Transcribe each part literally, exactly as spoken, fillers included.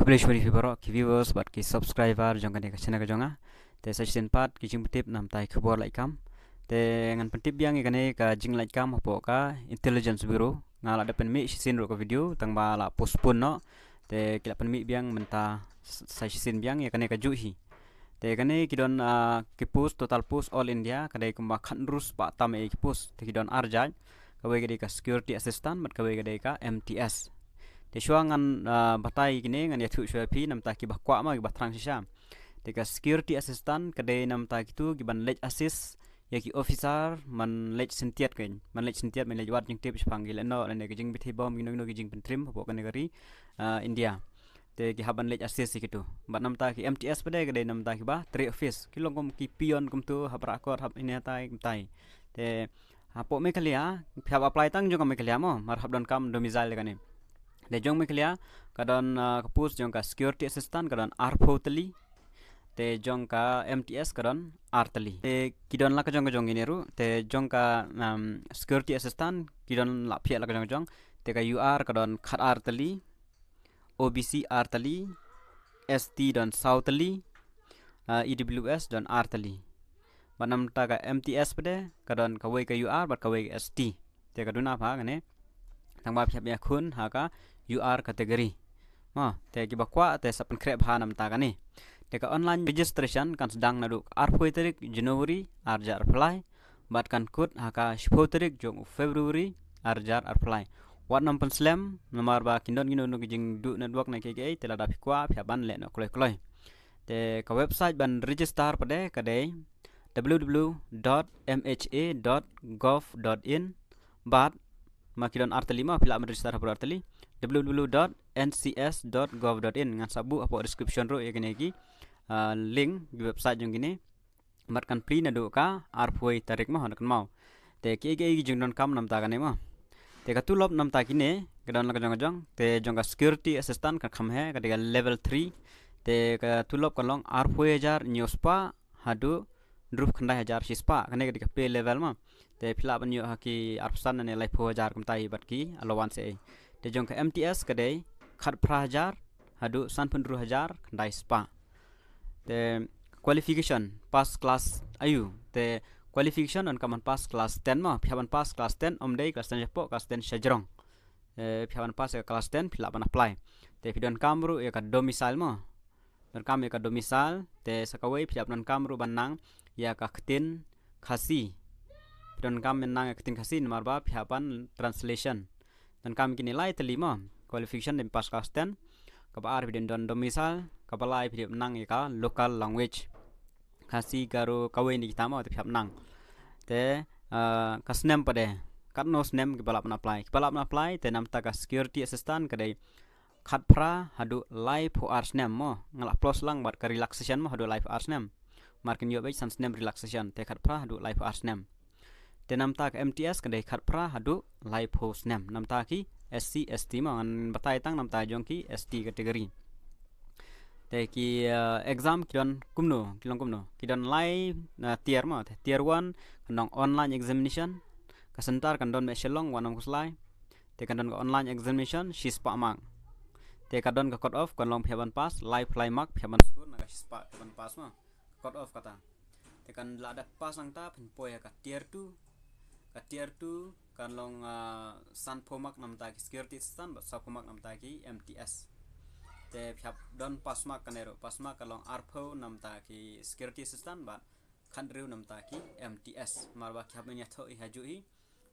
Khublei shibun ïa phi baroh ki viewers bad ki subscriber jong kane ka channel ka jong nga. Te sa shisien pat ki jingpyntip namar ki khubor lait kam. Te ngan pyntip biang ïa kane ka jinglait kam hapoh ka Intelligence Bureau. Nga la dep pynmih shisien ruh ka video tang ba la postpone noh. Te ki la pynmih biang mynta sa shisien biang ïa kane ka juh hi. Te kane ki don, ah, ki post, total post all India ka dei kumba khatnrus ba tam ïa ki post. Te ki don ar jait, kawei ka dei ka security assistant bad kawei ka dei ka M T S. Te shuwa ngan, ah, batai kine ngan ïathuh shuwa phi namar ki ba kwah ma ki ba thrang shisha. Te ka security assistant ka dei namar kitu ki ban leit assist ïa ki officer man leit syntiat kein, man leit syntiat man leit wad jingtip shaphang ki lehnoh lane ki jingbthei bom kino kino ki jingpyntrim hapoh kane ka ri, ah, India. Te ki hap ban leit assist ïa kitu. Bad namar ki M T S pat de ka dei namar ki ba trei office. Ki long kum ki peon kumtu, hap rakot, hap ine tai kumtai. Te hapoh Meghalaya phi hap apply tang jong ka Meghalaya mo, mar hap donkam domicile kane. Te jong Meghalaya ka don, ah, ka post jong ka security assistant ka don arphew tylli. Te jong ka M T S ka don ar tylli. Te ki don la ka jong ka jong kine ruh. Te jong ka, um, security assistant ki don la phi la ka jong ka jong. Te ka U R ka don khat ar tylli, O B C ar tylli, S T don saw tylli, ah, E W S don ar tylli. Bad namar ka M T S pat de ka don kawei ka U R bad kawei ka S T. Te ka duna pha kane tang ba phi hap ïakhun ha ka U R category. Ma te ki ba kwah te sa pynkhreh bha namar kane. Te ka online registration kan sdang naduh arphew tarik January ar hajar arphew lai. Bad kan kut ha ka shiphew tarik jong u February ar hajar arphew lai. Wat nym pynslem namar ba kin don kino kino ki jingduh network ne kiei kiei, te lada phi kwah phi hap ban leh noh kloi kloi. Te ka website ban register pat de ka dei W W W dot M H A dot gov dot in bad ma ki don ar tylli ma phi lah ban register ha bor ar tylli, W W W dot N C S dot gov dot in. Ngan sa buh hapoh description ruh ïa kine ki, ah, link ki website jong kine. Bad kan plie naduh ka arphew tarik ma, hynda kan mau. Te kiei kiei ki jingdonkam namar kane ma. Te ka tulop namar kine ka don la ka jong ka jong. Te jong ka security assistant kan kham heh, ka dei ka level three. Te ka tulop kan long arphew hajar hynñiew spah haduh hynriewphew khyndai hajar shi spah. Kane ka dei ka pay level ma. Te phi lah ban ïoh ha ki arphew san ne laiphew hajar kumtai bad ki allowance ei. Te jong ka M T S ka dei khatphra hajar haduh sanphew hynriew hajar khyndai spah. Te qualification pass class aiu? Te qualification donkam ban pass class ten ma, phi hap ban pass class ten, ym dei class ten shapoh, class ten shajrong. Eh, phi hap ban pass ïa ka class ten phi lah ban apply. Te phi donkam ruh ïa ka domicile ma. Donkam ïa ka domicile, te sa kawei phi hap donkam ruh ban nang ïa ka ktien Khasi. Phi donkam ban nang ïa ka ktien Khasi namar ba phi hap ban translation. Donkam kine lai tylli ma, qualification dei pass class ten. Kaba ar phi dei don domicile, kaba lai phi dei nang ïa ka local language. Khasi, Garo, kawei na kita ma te phi hap nang. Te, ah, ka snem pat de, katno snem kiba lah ban apply? Kiba lah ban apply te namar ka security assistant ka dei khatphra haduh laiphew ar snem mo. Nga lah plus lang bad ka relaxation mo haduh laiphew ar snem. Mar kin ïoh beit san snem relaxation, te khatphra haduh laiphew ar snem. Te namar ka M T S ka dei khatphra haduh laiphew snem. Namar ki S C, S T mo, ngan batai tang namar jong ki S T category. Te ki, eh, exam ki don kumno, ki long kumno? Ki don lai, eh, tier mo, te tier one kan long online examination. Ka center kan don beit Shillong, wat nym khuslai. Te kan don ka online examination shi spah mark. Te ka don ka cut off, kan long phi hap ban pass laiphew lai mark phi hap ban score na ka shi spah phi hap ban pass mo. Cut off kata. Te kan lah dep pass nangta phin poi ha ka tier two. Ka tier two kan long, ah, sanphew mark namar ki security assistant bad sawphew mark namar ki M T S. Te phi hap don pass mark kane ruh. Pass mark kan long arphew namar ki security assistant bad khathynriew namar ki M T S. Mar ba ki hap ban ïathoh hi ha juh hi.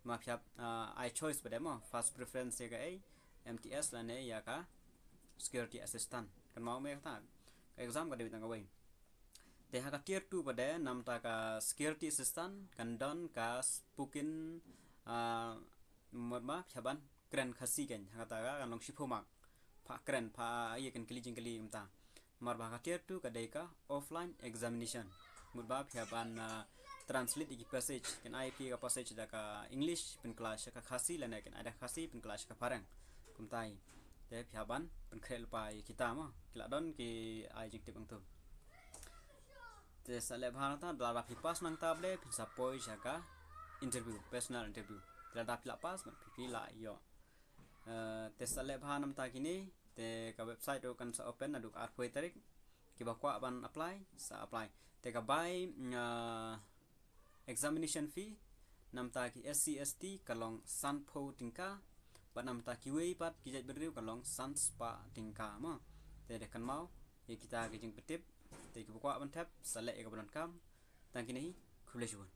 Ma phi hap, ah, ai choice pat de mo, first preference ïa kaei, M T S lane ïa ka security assistant. Kan mau me kata. Ka exam ka dei tang kawei. Te ha ka tier two pat de namar ka security assistant kan don ka spoken, ah, mut ba phi hap ban kren Khasi kein. Ha kata ka kan long shiphew mark. Pha kren, pha ïa kan kylli jingkylli kumta. Mar ba ka tier two ka dei ka offline examination. Mut ba phi hap ban, ah, translate ïa ki passage, kin ai phi ka passage da ka English pynkylla sha ka Khasi lane kin ai da ka Khasi pynkylla sha ka phareng. Kumta hi. Te phi hap ban pynkhreh lypa ïa kita mo. Ki la don ki ai jingtip hangto. Te sa leh bha nangta, lada phi pass nangta pat de phin sa poi sha ka interview, personal interview. Te lada phi la pass, phi, phi la ïoh. Eh, te sa leh bha namar kine, Te ka website ruh kan sa open naduh ka arphew tarik. Kiba kwah ban apply sa apply. Te ka bai, ah, examination fee namta ki S C S T ka long sanphew tyngka, bad namta kiwei pat ki jaitbynriew ka long sanspah tyngka mo. Te dei kynmaw ïa kita ki jingpyntip. Te kiba kwah ban thep sa leh ïa kaba donkam. Tang kine hi, khublei shibun.